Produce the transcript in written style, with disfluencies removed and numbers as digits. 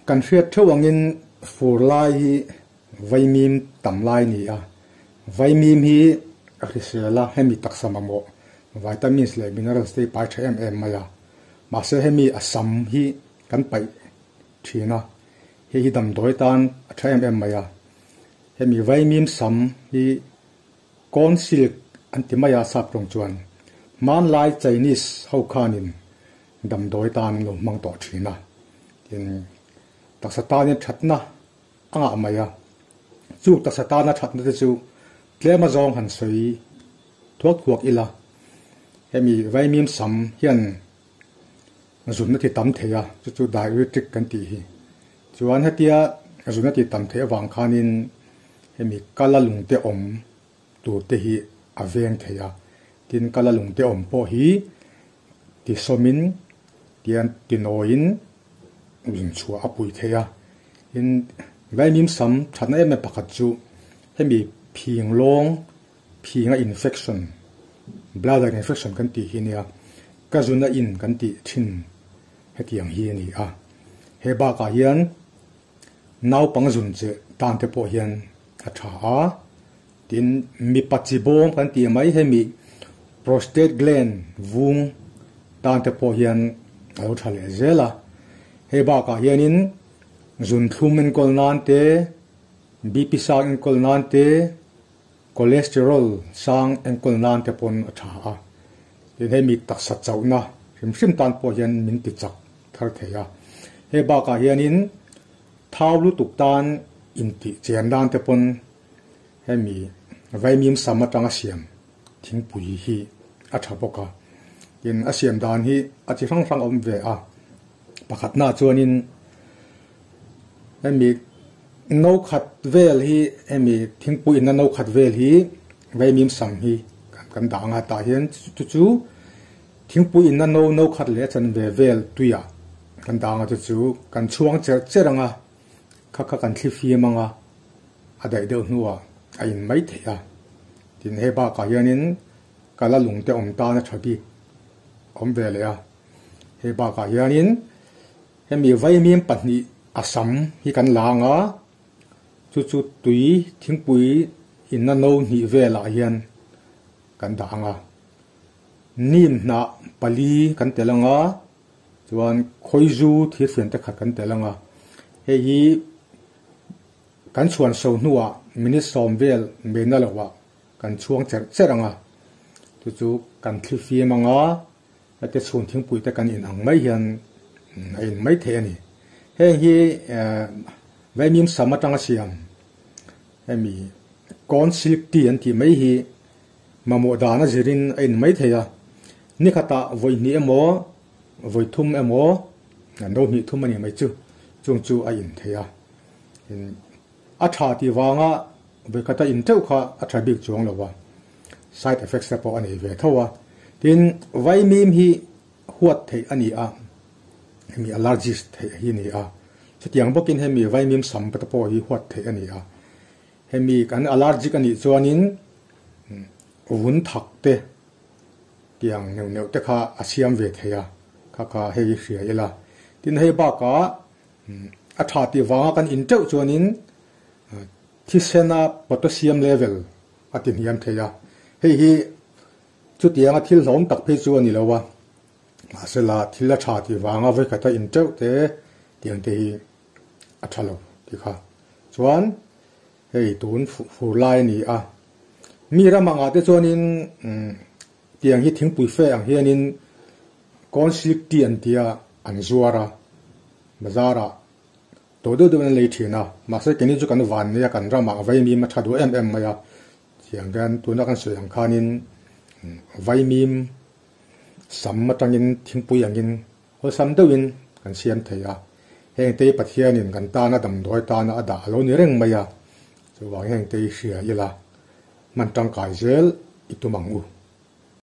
Kan hriat theuh angin fur lai hi vaimim tam lai a ni a, vaimim hi a hrisel a, hemi taksa mamawh vitamins leh minerals te hi pai tha em em mai a, mahse hemi a sam hi kan paih thin a, hei hi damdawi tan a tha em em mai a, hemi vaimim sam hi corn silk an ti mai a sap tawng chuan hmanlai Chinese ho khanin Damdawi tan an lo hmang tawh thin a, tin taksa tanin thatna a ngah mai a, chu taksa tana thatna te chu tlem a zawng han sawi thuak thuak ila, hemi vaimim sam hian zunna ti tam thei a, chu chu diuretic kan tih hi, chuan hetia zunna ti tam theih avang khanin hemi kala lungte awm tur te hi a veng thei a, tin kala lungte awm pawh hi tisawmin tian tinawiin zun chhuah a pui thei a, tin vaimim sam thatna em em pakhat chu hemi phing lawng phinga infection bladder infection kan tih hi nia ka zuna in kan tih thin hetiang hi a ni a, he bakah hian naupang zun che tan te pawh hian a tha a, tin mipa chi bawm kan tih mai hemi prostate gland vung tan te pawh hian a lo tha leh zel a, hei bakah hianin zun thlum enkawl nan te, BP sang enkawl nan te, cholesterol sang enkawl nan te pawn a tha a, tin hemi taksa chauhna hrim hrim tan pawh hian min ti chak thar thei a, hei bakah hianin thau lutuk tan intih chen dan te pawn hemi vaimim sam atanga siam thingpui hi a tha bawk a, tin a siam dan hi a chi hrang hrang a awm ve a, pakhatnaah chuanin hemi no khat vel hi hemi thingpui inna no khat vel hi vaimim sam hi kan dah ang a, tah hian chu chu Thingpui inna no no khat leh a chanve vel tuiah kan dang a chu chu kan chhuang cherh cherh ang a, kha kha kan thli fim ang a, a daih deuh hnuah a in mai theih a. Tin, hei bakah hianin kala lung te awm tan a tha bik awm ve leh a. Hei bakah hianin hemi vaimim pahnih a sam hi kan la ang a, chu chu tui thingpui inna no hnih velah hian kan dah ang a. Nim hnah pali kan tel ang a, chuan khawizu thirfian te khat kan tel ang a. Hei hi kan chhuan so hnuah minute sawm vel mena lohah kan chhuang cherh cherh ang a, chu chu kan thli fim ang a, hete chhun thingpui te kan in ang mai hian a in mai theih a ni. Heng hi vaimim sam atanga siam hemi corn silk tea an tih mai hi Mamawh dan a zirin a in mai thei a, ni khatah vawi hnih emaw, vawi thum emaw, no hnih thum a ni mai chu, chung chu a in thei a. A tha tih vanga vawi khata in teuh kha a tha bik chuang lo a, side effects te pawh a nei ve tho a. Tin, vaimim hi huat theih a ni a, hemi allergies theih hi a ni a, chutiang bawkin hemi vaimim sam te pawh hi huat theih a ni a. Hemi kan allergic a nih chuanin vun thak te tiang neuh neuh te kha a siam ve thei a, kha kha hei hria ila. Tin hei bakah a tha tih vanga kan in teuh chuanin thisena potassium level a ti hniam thei a, hei hi chutianga thil hlawm tak phei chu a ni lo a, mahsela thil a tha tih vanga vawikhat a in teuh te tiang te hi a tha lo tih kha chuan hei tun fur lai a ni a, mi ram angah te chuanin tiang hi thingpui fe ang hianin corn silk tea an tia an zuar a, bazar ah to deuh deuhin an lei thin a, mahse keini chu kan van nei a kan ramah vaimim a tha duh em em mai a, tiang hian tuna kan sawi ang khanin vaimim sam atangin thingpui angin Awlsam deuhin kan siam thei a, hengte hi Pathianin kan tana damdawi tana a dah a lo ni reng mai a, chuvang hengte hi hria ila hman tangkai zel i tum ang u.